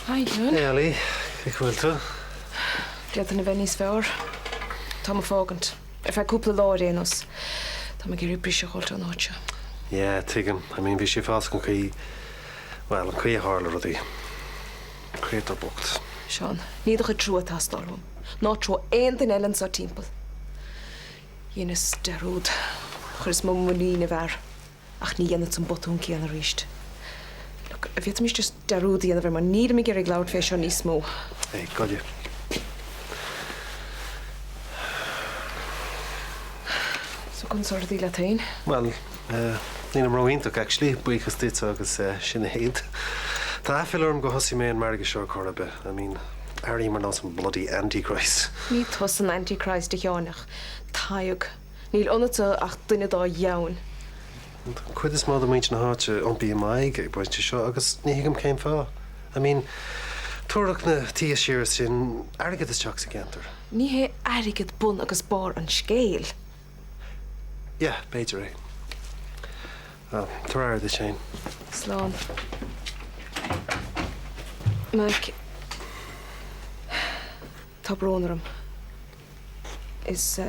Hi, Eoin. Hey, Ellie. Cén chaoi a bhfuil tú? D'fhéadfainn a bheith níos fearr. Táim ag fágaint. Ar feadh cúpla lá ar aon nós. Táim ag iarraidh briseadh a fháilt ón áit seo. Yeah, tuigim. I mean, bhí sé uafásach an chaoi, bhuel, an chaoi a tharla rudaí. Créatúr bocht. Seán, ní do chuid trua atá ag teastáil uaim. Ná trua aon duine eile anseo timpeall. Dheineas dearúd. Chuireas mo mhuinín i bhfear. Ach ní dhéanfadsa an botún céanna arís. Look, an bhféadfaimis just dearúd a dhéanamh air mar nílim ag iarraidh labhairt fé seo níos mó. Hey, goile. So conas tá rudaí leat féin? Bhuel, eh, nílim ró-iontach actually, buíochas duit agus eh, Sinéad. Tá aiféala orm gur thosaigh mé an margadh seo ar chor ar bith. I mean, airím ar nós an bloody Antichrist. Ní tusa an Antichrist, a Sheáin, ach Tadhg. Níl ionatsa ach duine dá dheamhain. Tá an chuid is mó de mhuintir na háite iompaithe i m'aghaidh ag an bpointe seo agus ní thuigim cén fáth. I mean, tabharfadh na tithe saora sin airgead isteach sa gceantar. Ní hé airgead bun agus barr an scéil. Yeah, b'fhéidir é. Bhuel, tabhair aire duit féin. Slán. Mac, tá brón orm. Is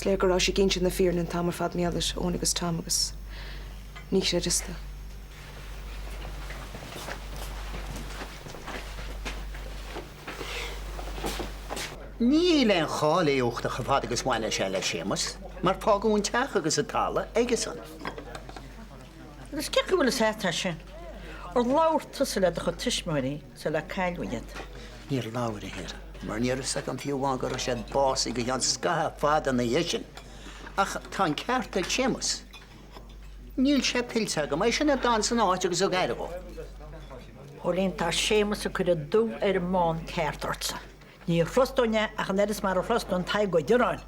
léir go rabhais ag insint na fírinne an t-am ar fad mar gheall ar Eoin agus Tom agus ní chreideas tú. Níl aon cháil é uchtach chomh fada agus bhaineann sé le Séamus, mar fágadh an teach agus an talamh aigesan. Agus cén chaoi a bhfuil fhios a't é sin? Ar labhair tusa le do chuid tuismitheoirí sular cailleadh iad? Níor labhair, a Shéara, mar ní raibh fhios agam fiú amháin go raibh siad básaithe go cheann scaitheamh fada ina dhiaidh sin. Ach tá an ceart ag Séamus. Níl sé tuillte agam, eisean a d'fhan san áit agus a thug aire dhó. Póilín, tá Séamus ag cur an dubh ar an mbán ceart ortsa. Ní thrustóinn é ach an oiread is mar a thrustóinn Tadhg Ó Direáin.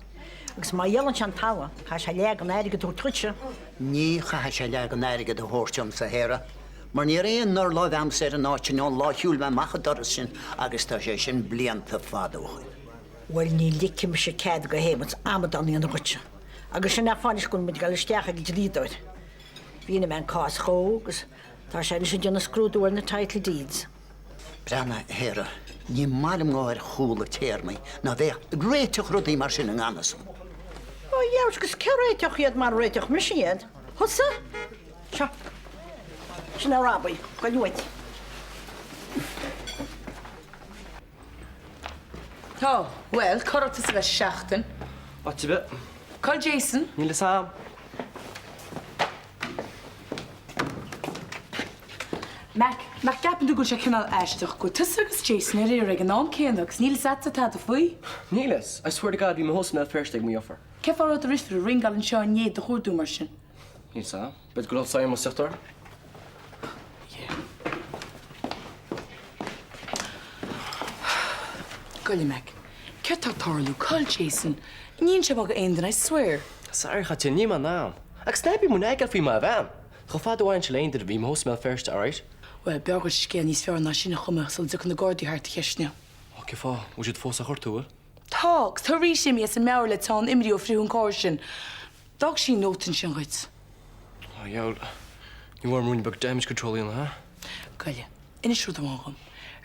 Agus má dhíolann sé an talamh, caithfidh sé leath den airgead a thabhairt dhuitse. Ní chaithfidh sé leath den airgead a thabhairt dhomsa, a Shéara, mar ní raibh aon urláimh a'msa ar an áit sin ón lá a shiúil mé amach an doras sin agus tá sé sin blianta fada ó shoin. Bhuel, ní ligfidh mise cead do Shéamus amadán a dhéanamh dhuitse. Agus sin é an fáth anois go bhfuil muid ag dul isteach ag an dlíodóir. Mhínigh mé an cás dhó agus tá sé anois ag déanamh scrúdú ar na title deeds. Breathnaigh, a Shéara, ní maith liom gabháil ar chúl ag téarmaí ná bheith ag réiteach rudaí mar sin i ngan fhios dom. Ó dheabhairt, agus cé réiteodh iad mara réiteodh mise iad? Thusa? Seo. Sin é Robbie. Goil uait. Tá. Bhuel, cá raibh tusa le seachtain? Áit ar bith. Cá bhfuil Jason? Níl fhios a'm. Mac, nach gceapann tú go bhfuil sé cineál aisteach go bhfuil tusa agus Jason ar iarraidh ag an am céanna agus níl fhios a'dsa tada faoi? Níl fhios. I swear to God bhí mé thuas i mBéal Feirste ag mo dheirfiúr. Cén fáth a raibh do dheirfiúr ag ringeáil anseo inné do chuardú mar sin? Níl fhios a'm. B'fhéidir go raibh Séamus ag teacht orm. Yeah. Goile Mac, céard tá ag tarlú? Cá bhfuil Jason? Ní inseoidh mé go aon duine, I swear. Sorry, a Chaitríona, níl mé in ann. Agus ná bí ag naigeáil faoi mo bhean! Chomh fada a bhaineann sé le aon duine, bhí mé thuas i mBéal Feirste, alright? Bhuel, b'fhearr dhuit scéal níos fearr ná sin a chumadh sula dtiocfaidh na Gardaí thart do cheistniú. Ó, cén fáth? Bhfuil siad fós á chuartú, bhfuil? Tá, agus tá arís imithe as a meabhair le teann imní ó fritheadh an carr sin. D'fhág sí nóta ansin dhuit. Ó, dheabhail, ní bhfuair ruainne beag damage control a dhéanamh, ha? Goile, inis rud amháin dhom.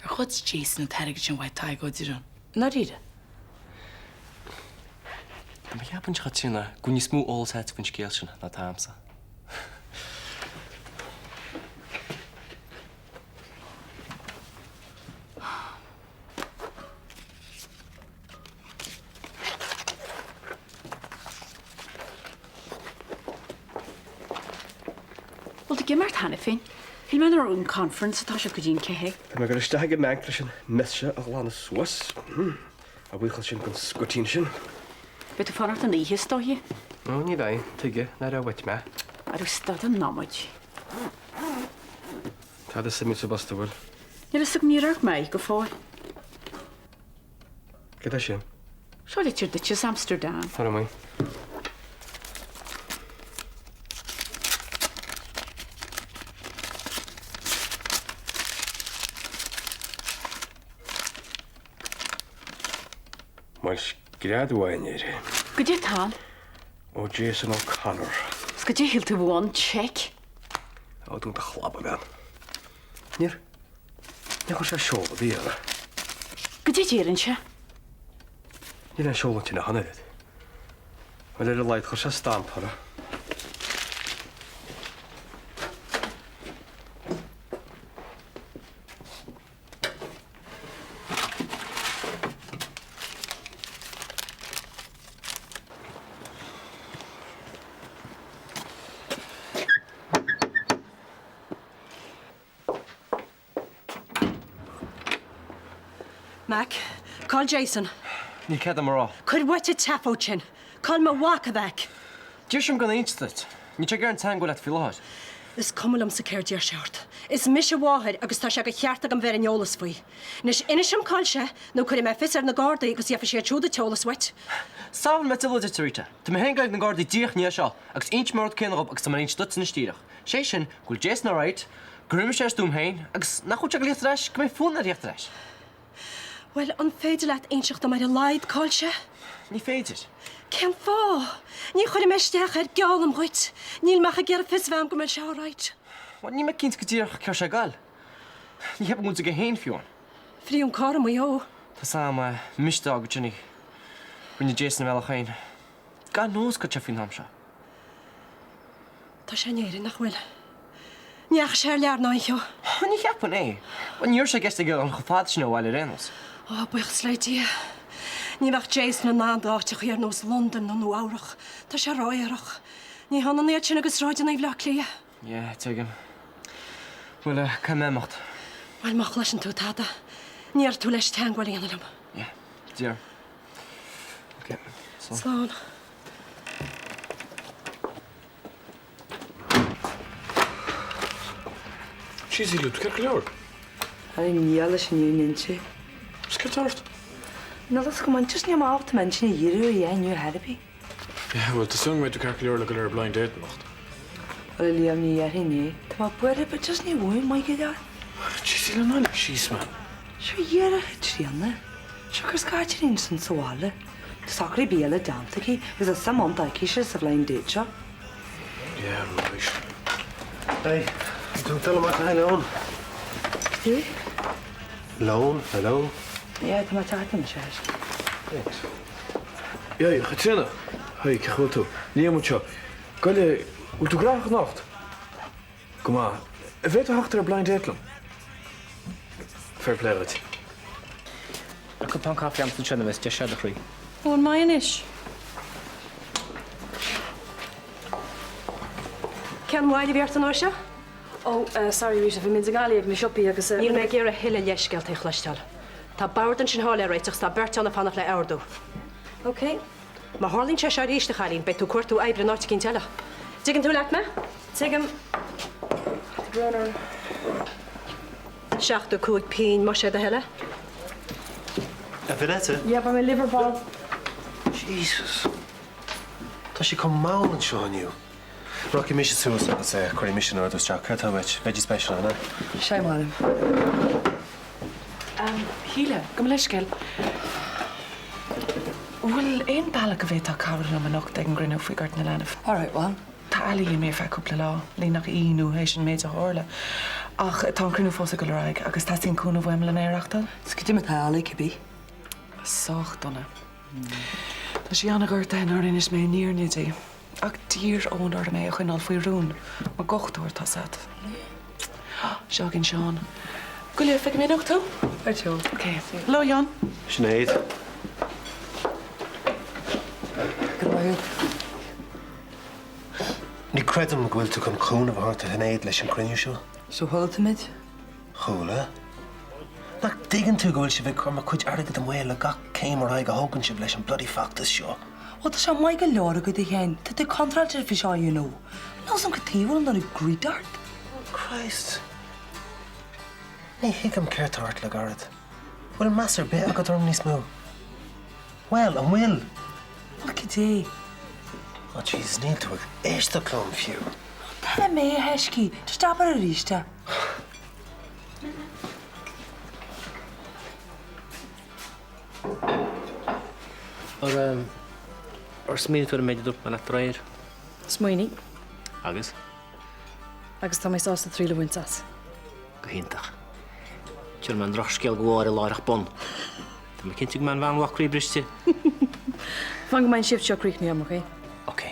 Ar ghoid Jason an t-airgead sin uait Tadhg Ó Direáin? I ndáiríre? Tá mé ag ceapadh, a Chaitríona, go bhfuil níos mó eolas agat faoin scéal sin ná atá a'msa. Bhfuil tú ag imeacht cheana féin? Shíl mé nach raibh an conference ag toiseacht go dtí an 4. Tá mé ag dul isteach ag an mbanc leis an mess seo a ghlanadh suas. A bhuíochas sin don scuitín sin. Beidh tú ag fanacht an oíche, is dóiche? Ó, ní bheidh. Tuige? Ná raibh uait mé? Arú stad an namhaid. Tada suimiúil sa bpost, an bhfuil? Níl a fhios agam, níor amharc mé air go fóill. Céard é sin? Seo litir duit as Amsterdam. Tar amuigh. Bhuel, scread amháin air. Goidé atá ann? Ó Jason O'Connor. Is goidé a shíl tú a bheadh ann, cheque? Ó, dún do chlab, a bhean. Níor. Níor chuir sé seoladh ar bith air. Goidé a deireann sé? Níl aon seoladh ansin ach an oiread. Bhuel, ar a laghad chuir sé stampa orthu. Mac, cá'il Jason? Níl cead agam a rá. Cuir uait an tseafóid sin. Cá'il mo mhac, a Mhac? Deir sé liom gan inse duit. Níl sé ag iarraidh aon teagmháil leat faoi láthair. Is cuma liomsa céard deir sé ort. Is mise a mháthair agus tá sé de cheart agam bheith ar an eolas faoi. Anois inis dom cá'il sé nó cuirfidh mé fios ar na Gardaí agus gheobhaidh siad siúd an t-eolas uait. Sábháilfidh mé tuilleadh duit, a Rita. Tá mé féin ag goil ag na Gardaí díreach i ndiaidh seo agus inseoidh mé an rud céanna dhób agus tá mé ag inse duitse anois díreach. Sé sin, go bhfuil Jason alright, gur imigh sé as a stuaim féin agus nach bhfuil sé ag goil a thíocht ar ais, go mbeidh fonn air a thíocht ar ais. Bhuel, an féidir leat inseacht dom ar a laghad cá'il sé? Ní féidir. Cén fáth? Ní chuirfidh mé isteach air, geallaim dhuit. Níl mé ach ag iarraidh fios a bheith agam go mbeidh sé alright. Bhuel, níl mé cinnte go díreach cá raibh sé ag goil. Ní cheapaim go bhfuil a fhios aige féin fiú amháin. Bhí an carr i Maigh Eo. Tá a fhios agam, mise a d'fhág ansin í. Rinne Jason a bhealach féin. God knows cá bhfuil sé faoin am seo. Tá sé in Éirinn, nach bhfuil? Ní dheachaigh sé thar lear ná aon cheo. Ní cheapaim é. Bhuel, ní raibh sé i gceist aige dul chomh fada sin ó bhaile ar aon nós. Ó, buíochas le Dia. Ní bheadh Jason in ann d'áiteachaí ar nós Londain nó Nua Eabhrach. Tá sé ró-aerach. Ní hionann iad sin agus sráideanna Bhaile Átha Cliath. Yeah, tuigim. Bhuel, caithfidh mé imeacht. Bhuel, má chloiseann tú tada, ní iarrfaidh tú leis teagmháil a dhéanamh liom. Yeah, dear. Ok, slán. Slán. Jeez, bhfuil tú ceart go leor? Ar an ndiail leis an fhírinne inti. Is céard tá ort? Níl fhios agam, just níl mé ábalta m'intinn a dhíriú ar a dhath inniu ar bith. Yeah, bhuel, tá súil agam go mbeidh tú ceart go leor le dul ar blind date anocht. Bhuel, a Liam, ní dhéarfainn é. Tá mé buartha, but just ní mhothaím maith go leor. Jeez, Síle, ná lig síos mé. Seo dhíreach a Tríona. Siocair scaití ansin sa bhaile. Tá socraí bia eile déanta aici agus tá suim iontach aici sa bhlind date seo. Yeah, right. Hey, an tú ag dul amach le haghaidh lón? Cé? Lón, hello? Yeah, tá mé ag teacht anois, a Thaisce. Thanks. Yeah, a Chaitríona. Hi, cén chaoi a bhfuil tú? Liam anseo. Gabh i leith, bhfuil tú gnóthach anocht? Go maith. An bhféadfá theacht ar blind date liom? Fair play dhuit. Tá cupán caife agamsa ansin a bheas deis agat a chroí. Ó, an maith anois? Cén mhoill a bhí ort an uair seo? Ó, sorry Rita, bhí muid i nGaillimh ag na siopaí agus. Níl mé ag iarraidh a thuilleadh leithscéalta a chloisteáil. Tá bord ansin thall le réiteach 's tá beirt ann ag fanacht le ordú. Ok. Má tharlaíonn sé seo arís, a chailín, beidh tú ag cuartú oibre in áit eicínt eile. Dtuigeann tú leat mé? Tuigim. Tá brón orm. 75 pingin, más é do thoil é. A Vineta? Yeah, beidh mé libh ar ball. Jesus. Tá sé chomh mall anseo inniu. Rachaidh mise suas agus cuirfidh mise an ordú isteach. Céard atá uait? Veggie special, an ea? Sé maith liom. Shíle, gabh mo leithscéal. Bhfuil aon bealach go bhféadfá cabhrú liom anocht ag an gcruinniú faoi Gort na Leanbh? Alright, bhuel. Tá Ali imithe ar feadh cúpla lá, ní nach ionadh théis an méid a tharla. Ach tá an cruinniú fós ag dul ar aghaidh agus teastaíonn cúnamh uaim lena é a reachtáil. Is cad é mar atá Ali, cibé? Sách dona. Tá sí an-ghortaithe nár inis mé an fhírinne di. Ach d'iarr Eoin orm é a choinneáil faoi rún, mar dhochtúir, tá's agat. Seo againn Seán. Go leor, feicfidh mé anocht thú. Right o. Ok. Hello, Sheáin. Sinéad. Go raibh maith agat. Ní chreidim go bhfuil tú chun cúnamh a thabhairt do Shinéad leis an gcruinniú seo. So chuala tú muid? Chuala. Nach dtuigeann tú go bhfuil sibh ag cur mo chuid airgid i mbaol le gach céim ar aghaidh a thógann sibh leis an bloody feachtas seo? Bhuel, tá sé maith go leor agat, a Sheáin. Tá tú contráilte faoi seo, you know. Níl 's a'm cad chuige a bhfuil an oiread greed ort. Christ. Ní thuigim céard tá ort le gairid. Bhfuil meas ar bith agat orm níos mó? Bhuel, an bhfuil? Bhuel, cad é? Oh Jesus, níl tú ag éisteacht liom fiú. Tá mé, a thaiscí. Just abair arís é. Ar, ar smaoinigh tú ar an méid a dúirt mé leat aréir? Smaoinigh. Agus? Agus tá mé sásta triail a bhaint as. Go hiontach. Tabharfaidh mé an drochscéal go Mháire láithreach bonn. Tá mé cinnte go mbeidh an bhean bhocht croíbhriste. Fan go mbeidh an shift seo críochnaithe agam, ok? Ok.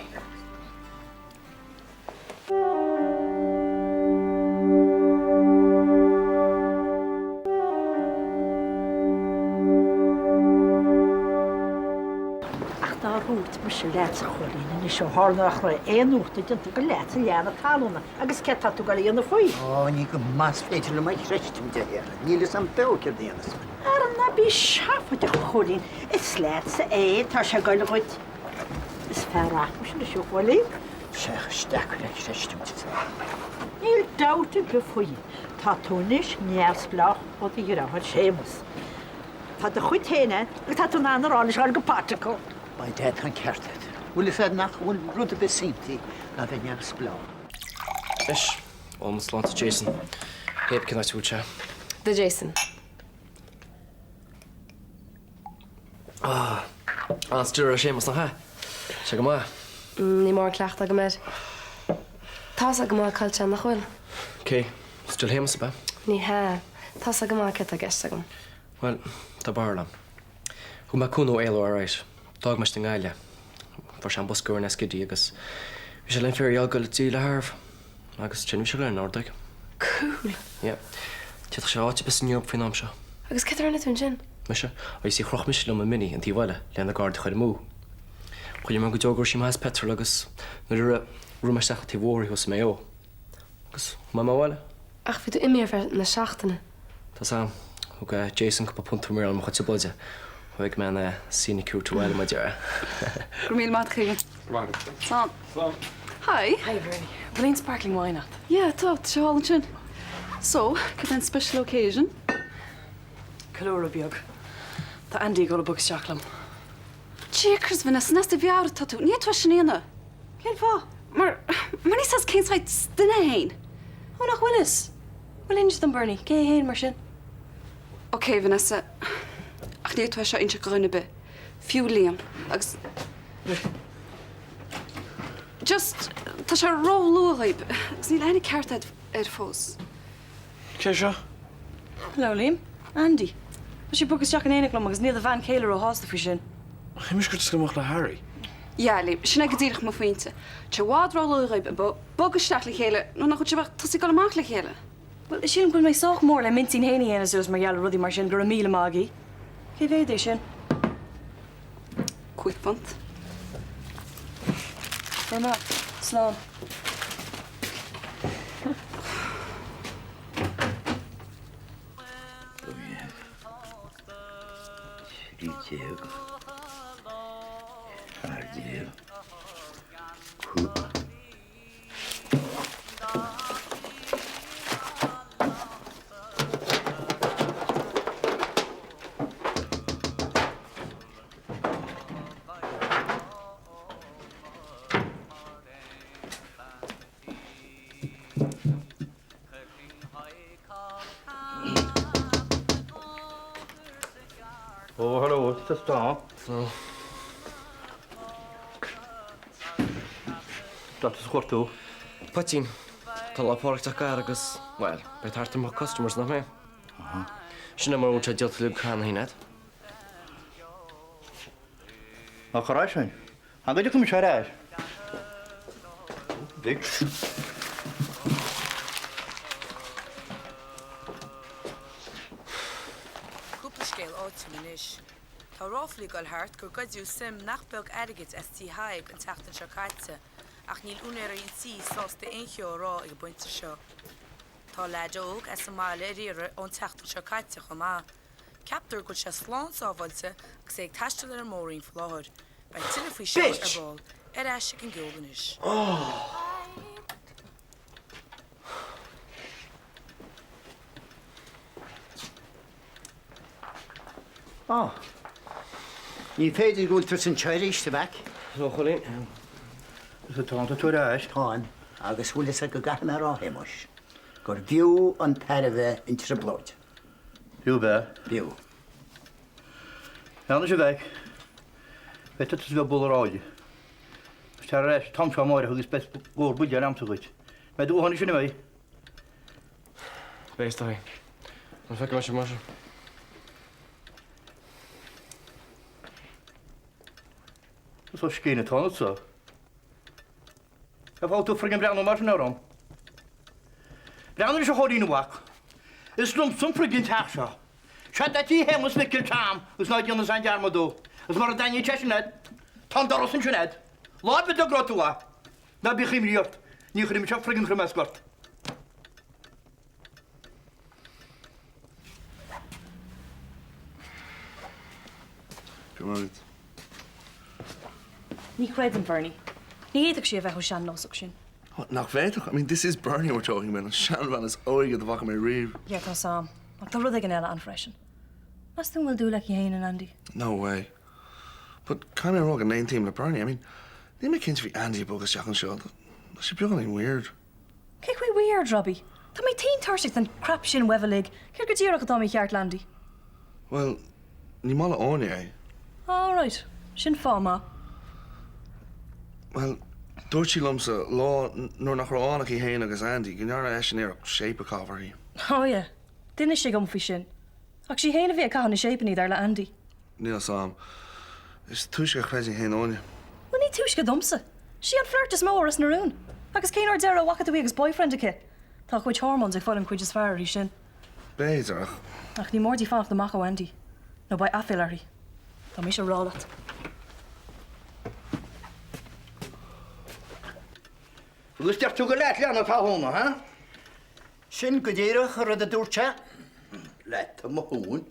Ach dár dhúirt mise leatsa, a Chóilín, anois ó tharla nach raibh aon uachtar déanta gur leat an leath na talúna agus céard tá tú ag dul a dhéanamh faoi? Ó, ní go maith is féidir liom a chreistiúint, a Shéarlaí. Níl fhios a'm beo céard a dhéanfas mé. Ara ná bí seafóideach, a Chóilín. Is leatsa é, tá sé ag goil dhuit. Is fearr aithris anois, a Chóilín. Sea, is deacair a chreistiúint, is ea. Níl dabht ar bith faoi. Tá tú anois neamhspleách ó do dheartháir Séamus. Tá do chuid féin agat agus tá tú in ann a rá leis a ghoil go Portugal. By Dad, tá an ceart agat. Bhfuil fhios a'd nach bhfuil rud ar bith simplí ná bheith neamhspleách. Anois, ól mo sláinte Jason. Pé cén áit a bhfuil sé. Do Jason. Ah, an-stiúir é Séamus, nach ea? Sé go maith. Níl mórán cleachtadh agam air. Tá's agat go maith cá bhfuil sé, nach bhfuil? Cé? Stiúir Shéamus, ab ea? Ní hea. Tá's agat go maith céard tá i gceist agam. Bhuel, tá barúil agam. Thug mé cúnamh éaló alright. D'fhág mé istigh i nGaillimh é. Fuair sé an bus go Ringaskiddy agus bhí sé linn ferry a fhágáil i dtí le Harv. Agus ansin bhí sé ag goil ar an ordóg. Cool! Yeah. D'fhéadfadh sé áit ar bith san Eoraip faoin am seo. Agus céard a rinne tú ansin? Mise? Oh you see, chroch mise liom an Mini an taobh eile le na Gardaí a chur amú. Choinnigh mé go deo go raibh sí maith as petrol agus nuair a rith, rith mé isteach an taobh mhór thuas i Maigh Eo. Agus chuaigh mé abhaile. Ach bhí tú imithe ar feadh na seachtaine. Tá's a'm. Thug Jason cúpla punt mar gheall ar mo chuid trioblóide. Thóg mé an scenic route abhaile, mar a déarfá. Go raibh míle maith agat. Go raibh maith agat. Slán. Slán. Hi. Hi Bernie. Bhfuil aon sparkling wine a't? Yeah, tá, tá sé thall ansin. So, cad é an special occasion? Ceiliúradh beag. Tá Andy ag dul ag bogadh isteach liom. Jeekers, Vanessa, an as do mheabhair atá tú? Ní fhéadfá sin a dhéanamh. Cén fáth? Mar, mar níl 's agat cén saghas duine é fhéin. Ó, nach bhfuil fhios? Bhuel, inis dom, Bernie, cé hé fhéin mar sin? Ok, Vanessa, ach ní fhéadfá é seo a inseacht do dhuine ar bith. Fiú Liam. Agus. Just, tá sé ró-luath dhaoib, agus níl aithne ceart agat air fós. Cé seo? Hello, Liam. Andy. Tá sé ag bogadh isteach in éineacht liom agus níl do bhean chéile róshásta faoi sin. Shíl mise go raibh tú ag dul amach le Harry. Yeah, Liam, sin é go díreach mo phointe. Tá sé i bhfad ró-luath dhaoib bogadh isteach le chéile nuair nach bhfuil sibh ach tosaithe ag dul amach le chéile. Bhuel, sílim go bhfuil mé sách mór le m'intinn féin a dhéanamh suas mar gheall ar rudaí mar sin, go raibh míle maith agaibh. Cé mhéad é sin? £5. Go raibh maith. Slán. 13, 14, 15. Ó, hello, tá stán. Tá tú sa ghortú. Poitín. Tá Lá Pádraig ag teacht gar agus, bhuel, beidh thart ar mo customers, nach mbeidh? Sin é mura bhfuil sé díolta uilig cheana féin agat. Ná cur as sin. An gcuideoidh mise ar ais? Big. Cúpla scéal áitiúil anois. Tá ráflaí ag dul thart gur goideadh suim nach beag airgid as tí Thaidhg an tseachtain seo caite ach níl úinéirí an tí sásta aon cheo a rá ag an bpointe seo. Tá leaid óg as an mbaile ar iarraidh ón tseachtain seo caite chomh maith. Ceaptar go bhfuil sé slán sábháilte agus é ag taisteal ar an mór-roinn faoi láthair. Beidh tuilleadh faoi seo ar ball. Ar ais ag an gceol anois. Á. Ní féidir go bhfuil tusa anseo arís, a mhac. Hello, a Chóilín. Is atá tú ar ais. Táim, agus bhfuil fhios agat go gcaithfidh mé a rá, a Shéamuis, gur bhfiú an tairbhe an trioblóid. Fiú ab ea? B'fhiú. Anois, a mhac, beidh tusa bheith ag bualadh ráille. Agus tar ar ais an t-am seo amáireach agus beidh scór buille ar aimsir dhuit. Beidh do ghuthán ansin, an mbeidh? Beidh, is dóigh. Bhuel, feicfidh mé sibh mar sin. Is ó scéin atá ionatsa. Cén fáth a bhfuil tú friggin breathnú mar sin orm? Breathnaigh anois a Chóilín a mhac. Is liomsa an friggin teach seo. Sea do Tí Shéamuis Mhicil Tom agus ná déanadh aon dearmad dó. Agus mura dtaitníonn sé sin leat, tá an doras ansin agat. Lá ar bith dá gcroith tú é, ná bíodh imní ort, ní chuirfidh mise friggin croimeasc ort. Go maith duit. Ní chreidim Bernie. Ní fhéadfadh sí a bheith chomh sean-nósach sin. What, nach bhféadfadh? I mean, this is Bernie we're talking about, an seanbhean is óige dá bhfaca mé riamh. Yeah, tá 's a'm. Ach tá rud éigin eile ann freisin. Meas tú an bhfuil dúil aici féin in Andy? No way. But caithfidh mé a rá go n-aontaím le Bernie. I mean, níl mé cinnte faoi Andy ag bogadh isteach anseo. Tá sé beagáinín weird. Cé chaoi weird, Robbie? Tá mé tinn tuirseach den crap sin uaibh uilig, céard go díreach atá mícheart le Andy? Bhuel, ní maith le Áine é. Ah right, sin fáth maith. Bhuel, dúirt sí liomsa lá nuair nach raibh ann ach í féin agus Andy go ndearna eisean iarracht shape a chaitheamh uirthi. Oh yeah, d'inis sé dhom faoi sin. Ach sí féin a bhí ag caitheamh na séipeanna dar le Andy. Níl 'fhios a'm. Is túisce a chreideann féin Áine. Bhuel, ní túisce domsa. Sí an flirt is mó i Ros na Rún. Agus cén uair deireadh a bhfaca tú í agus boyfriend aici? Tá a cuid hormones ag fáil an chuid is fearr uirthi sin. B'fhéidir, ach. Ach ní mór di fanacht amach ó Andy, nó beidh aiféala uirthi. Tá mise a rá leat. Agus deir tú gur leat leanbh atá Úna, ha? Sin go díreach an rud a dúirt sé. Leat mo thóin.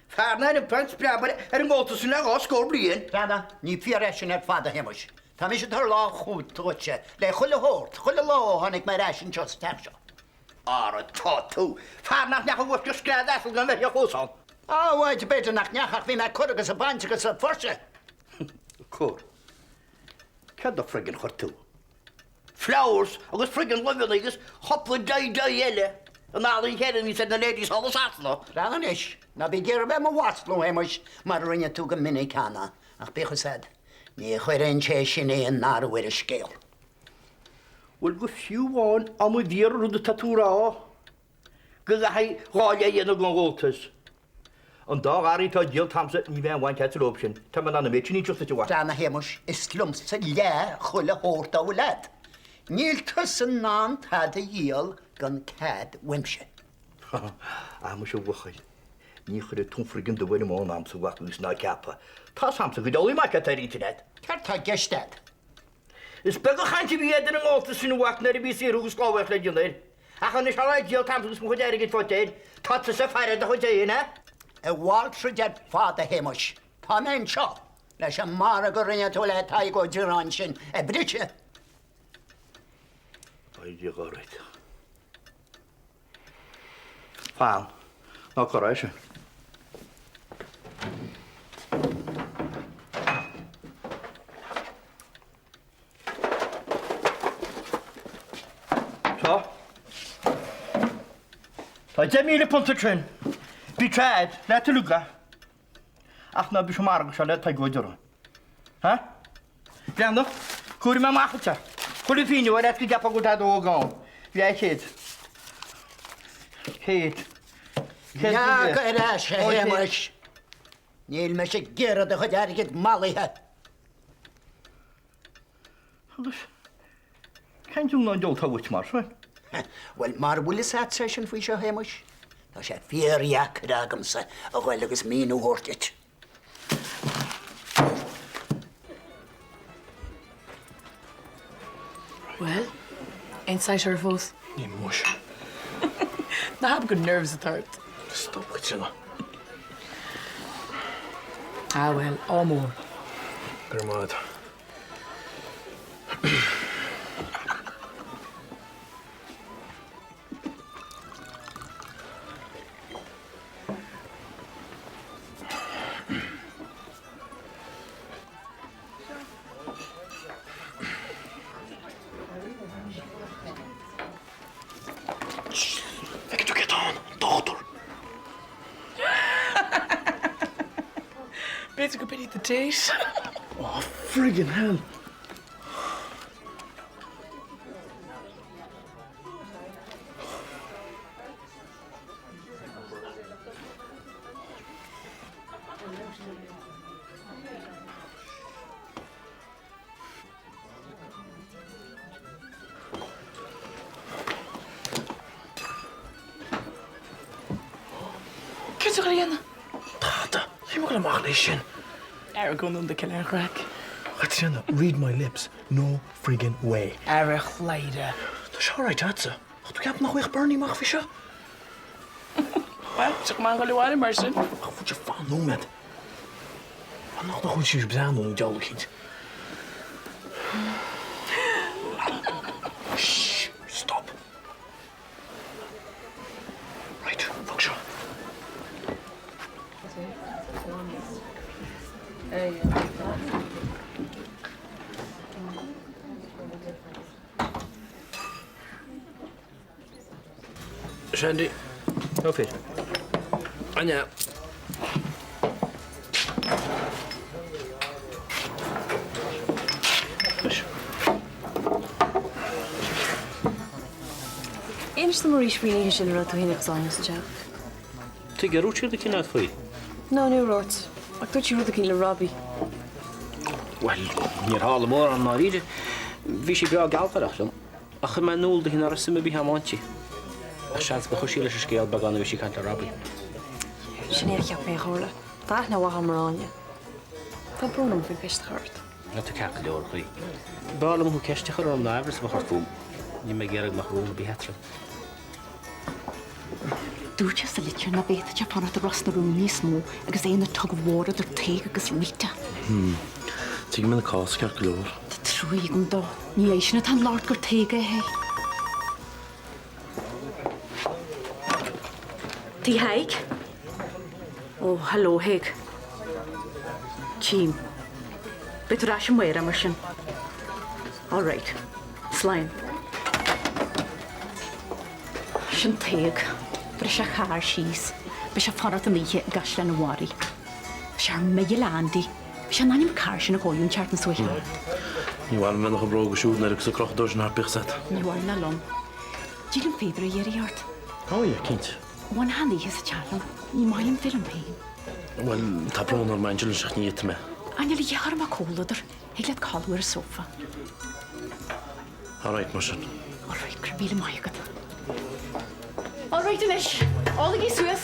Fear nár iompaigh an preab ar an ngabháltas sin le dhá scór bliain. Breathnaigh, ní fíor é sin ar fad, a Shéamais. Tá mise ag tabhairt lámh chúnta dhuitse le chuile shórt, chuile lá ó tháinig mé ar ais anseo sa teach seo. Ara tá tú! Fear nach ndeachaigh uait go scread asail gan bheith fós ann. Á, bhuel, b'fhéidir nach ndeachaigh ach bhí mé ag cur agus ag baint agus ag fuirseadh. Ag cur? Céard a friggin chuir tú? Flowers agus friggin luibheanna agus cupla dye dye eile an ealaín chéanna a bhíos ar na ladies thall i Sasana. Breathnaigh anois, ná bí ag iarraidh bheith i mo mhaslú, a Shéamais, mar a rinne tú go minic cheana, ach bíodh fhios a'd, ní chuireann sé sin aon athrú ar an scéal. Bhuel, go fiú amháin dá mba fhíor an rud atá tú a rá, go gcaithfidh dhá leith a dhéanamh den ghabháltas. An dá gharraí atá díolta a'msa, ní bheidh aon bhaint a'dsa leob sin. Tá mé in ann an méid sin a inseacht duit, a mhac. Breathnaigh, a Shéamais, is liomsa leath chuile shórt dá bhfuil a'd. Níl tusa in ann tada a dhíol gan cead uaimse. Ah, muise a bhuachaill, ní chuirfidh tú an friggin dubh ar an mbonn a'msa, a mhac, agus ná ceapadh. Tá's a'msa go diabhlaí maith céard tá ar intinn a'd. Céard tá i gceist a'd? Is beag an chaint a bhí a'd ar an ngabháltas sin, a mhac, nuair a bhí saothrú agus sclábhaíocht le déanamh air. Ach anois atá sé díolta a'msa agus mo chuid airgid faighte air, tá tusa ag faire ar do chuid féin, eh? A mhalrait ar fad, a Shéamais. Tá mé anseo leis an margadh a rinne tú le Tadhg Ó Direáin sin a bhriseadh. Bail ó Dhia ort. Fan. Ná cuir é sin. Tá. Tá £10,000 ansin. Bíodh sé a'd, leat uilig é. Ach ná bris an margadh seo le Tadhg Ó Direáin. Ha? Breathnaigh, cuirfidh mé amach duit é. Chuile phingin a bheith leat go gceapfá go bhfuil tada óg ann. Leathchéad. Céad. Céad Leag ar ais é, a Shéamais. Níl mise ag iarraidh do chuid airgid mallaithe. Agus cén t-iomlán diabhal atá uait mar sin? Bhuel, mara bhfuil fhios a'dsa é sin faoi seo, a Shéamais, tá sé fíordheacair agamsa a ghoil agus míniú a thabhairt duit. Bhuel, aon saghas air fós? Níl muis. Ná habair gur nerves atá ort. Stop, Caitríona. Ah bhuel, ádh mór. Go raibh maith agat. Feiceann tú cé atá ann? An dochtúir! B'fhéidir go b'in í do date. Oh, friggin' hell! Céard tá tú a dhéanamh? Tada! Níl mé ag dul amach léi sin. Ara go ndún do cill ar chraic. Caitríona, read my lips, no friggin way. Ara chladhaire. Tá sé alright a'dsa. Ach tú ceapadh nach bhfaigheadh Bernie amach faoi seo? Bhuel, seo go maith a dhul abhaile mar sin. Ach would you fan nóiméad. Fanacht nach bhfuil sí ag breathnú nó deabhal eicínt. Shh! Stop! Right, bog seo. Sandy. Ó fir. Anja. Inis dom arís faoin oíche sin a raibh tú féin agus Áine sa teach. Tuige, ar dhúirt sí rud eicínt leat faoi? No, níor dhúirt. Ach dúirt sí rud eicínt le Robbie. Bhuel, níor tharla mórán i ndáiríre. Bhí sí breá gealgháireach liom. Ach chuir mé in iúl di nach raibh suim ar bith a'm inti. Ach seans gur chuir sí leis an scéal beagán nuair a bhí sí ag caint le Robbie. Sin é a cheap mé a tharla. Tá aithne mhaith a'm ar Áine. Tá brón orm faoin cheist a chur ort. Tá tú ceart go leor, a chroí. B'fhearr liom thú ceist a chur orm ná aimhreas a bheith ort fúm. Níl mé ag iarraidh go mbeadh rún ar bith eadrainn. Dúirt sé sa litir nach bhféadfadh sé fanacht i Ros na Rún níos mó agus é ina tug of war idir Tadhg agus Rita. Hmm. Tuigim an cás ceart go leor. Tá trua agam dó. Ní eisean atá an locht gur Tadhg é. Tigh Thaidhg? Ó, hello, a Thaidhg. Tchím. Beidh tú ar ais amárach mar sin. All right. Slán. Sin Tadhg. Bhris a charr síos. Beidh sé ag fanacht an oíche i gCaisleán an Bharraigh. Tá sé ar mire le Andy. Bhí sé in ainm an carr sin a dhóigh an tseachtain seo chuaigh. Ní mhaith liom bheith ina bhróga siúd nuair agus a crochadh dó sin thart bíodh 's agat. Ní mhaith ná liom. Díolaim favour a iarraidh ort. Ó yeah, cinnte. Bhain an oíche sa teach liom. Ní maith liom bheith liom féin. Bhuel, tá brón orm Angela, ach ní fhéadfaidh mé. Angela, ghearr mé comhluadar. Thig leat codladh ar an sófa. All right, mar sin. All right, go raibh míle maith agat. All right anois, ólaigí suas.